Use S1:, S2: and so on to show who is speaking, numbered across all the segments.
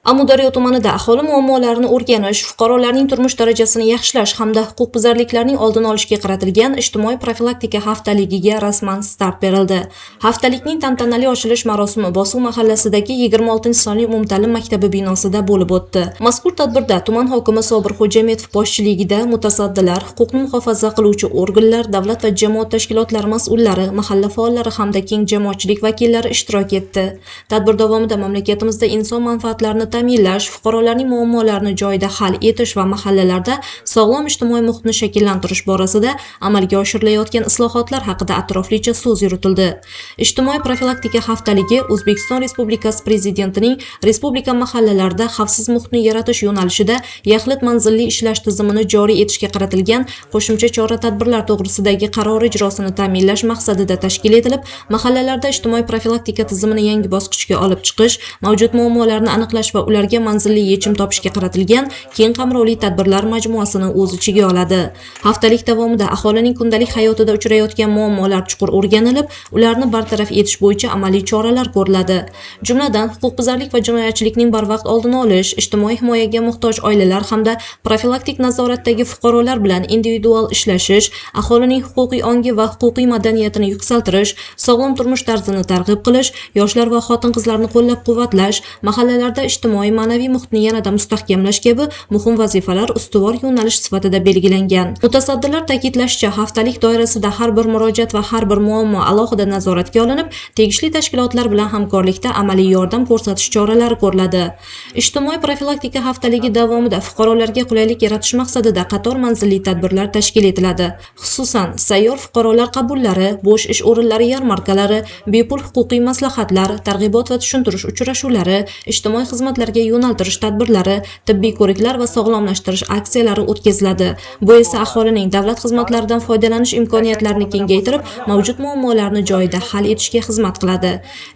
S1: Amudaryo tumanida aholi muammolarini o'rganish, fuqarolarning turmush darajasini yaxshilash hamda huquqbuzarliklarning oldini olishga qaratilgan ijtimoiy profilaktika haftaligiga rasman start berildi. Haftalikning tantanali ochilish marosimi Bosuv mahallasidagi 26-sonli umumta'lim maktabi binosida bo'lib o'tdi. Mazkur tadbirda tuman hokimi Sobir Xo'jametov boshchiligida mutasaddilar, huquqni muhofaza qiluvchi organlar, davlat va jamoat tashkilotlari mas'ullari, mahalla faollari hamda keng jamoatchilik vakillari ishtirok etdi. Tadbir davomida mamlakatimizda inson manfaatlarini ta'minlash, fuqarolarning muammolarini joyida hal etish va mahallalarda sog'lom ijtimoiy muhitni shakllantirish borasida amalga oshirilayotgan islohotlar haqida atroflicha so'z yuritildi. Ijtimoiy profilaktika haftaligi O'zbekiston Respublikasi Prezidentining respublika mahallalarida xavfsiz muhitni yaratish yo'nalishida yaxlit manzilli ishlash tizimini joriy etishga qaratilgan qo'shimcha chora-tadbirlar to'g'risidagi qarori ijrosini ta'minlash maqsadida tashkil etilib, mahallalarda ijtimoiy profilaktika tizimini yangi bosqichga olib chiqish, mavjud muammolarni aniqlash va ularga manzilli yechim topishga qaratilgan keng qamrovli tadbirlar majmuasini o'z ichiga oladi. Haftalik davomida aholining kundalik hayotida uchrayotgan muammolar chuqur o'rganilib, ularni bartaraf etish bo'yicha amaliy choralar ko'riladi. Jumladan, huquqbuzarlik va jinoyatchilikning barvaqt oldini olish, ijtimoiy himoyaga muhtoj oilalar hamda profilaktik nazoratdagi fuqarolar bilan individual ishlashish, aholining huquqiy ongi va huquqiy madaniyatini yuksaltirish, sog'lom turmush tarzini targ'ib qilish, yoshlar va xotin-qizlarni qo'llab-quvvatlash, mahallalarda ijtimoiy ma'naviy muhitni yanada mustahkamlash kabi muhim vazifalar ustuvor yo'nalish sifatida belgilangan. Mutasaddilar ta'kidlashicha, haftalik doirasida har bir murojaat va har bir muammo alohida nazoratga olinib, tegishli tashkilotlar bilan hamkorlikda amaliy yordam ko'rsatish choralari ko'riladi. Ijtimoiy profilaktika haftaligi davomida fuqarolarga qulaylik yaratish maqsadida qator manzilli tadbirlar tashkil etiladi. Xususan, sayyor fuqarolar qabullari, bo'sh ish o'rinlari yarmarkalari, bepul huquqiy maslahatlar, targ'ibot va tushuntirish uchrashuvlari, ijtimoiy xizmatlarga yo'naltirish tadbirlari, tibbiy ko'riklar va sog'lomlashtirish aksiyalari o'tkaziladi. Bu esa aholining davlat xizmatlaridan foydalanish imkoniyatlarini kengaytirib, mavjud muammolarni joyida hal etishga xizmat qiladi.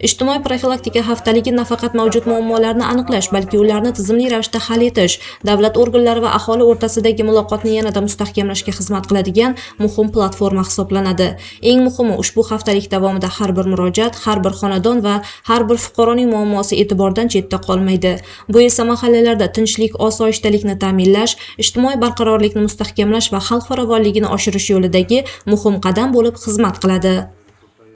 S1: Ijtimoiy profilaktika haftaligi nafaqat mavjud muammolarni aniqlash, balki ularni tizimli ravishda hal etish, davlat organlari va aholi o'rtasidagi muloqotni yanada mustahkamlashga xizmat qiladigan muhim platforma hisoblanadi. Eng muhimi, ushbu haftalik davomida har bir murojaat, har bir xonadon va har bir fuqaroning muammosi e'tibordan chetda qolmaydi. Bu esa mahallalarda tinchlik, osoyishtalikni ta'minlash, ijtimoiy barqarorlikni mustahkamlash va xalq farovonligini oshirish yo'lidagi muhim qadam bo'lib xizmat qiladi.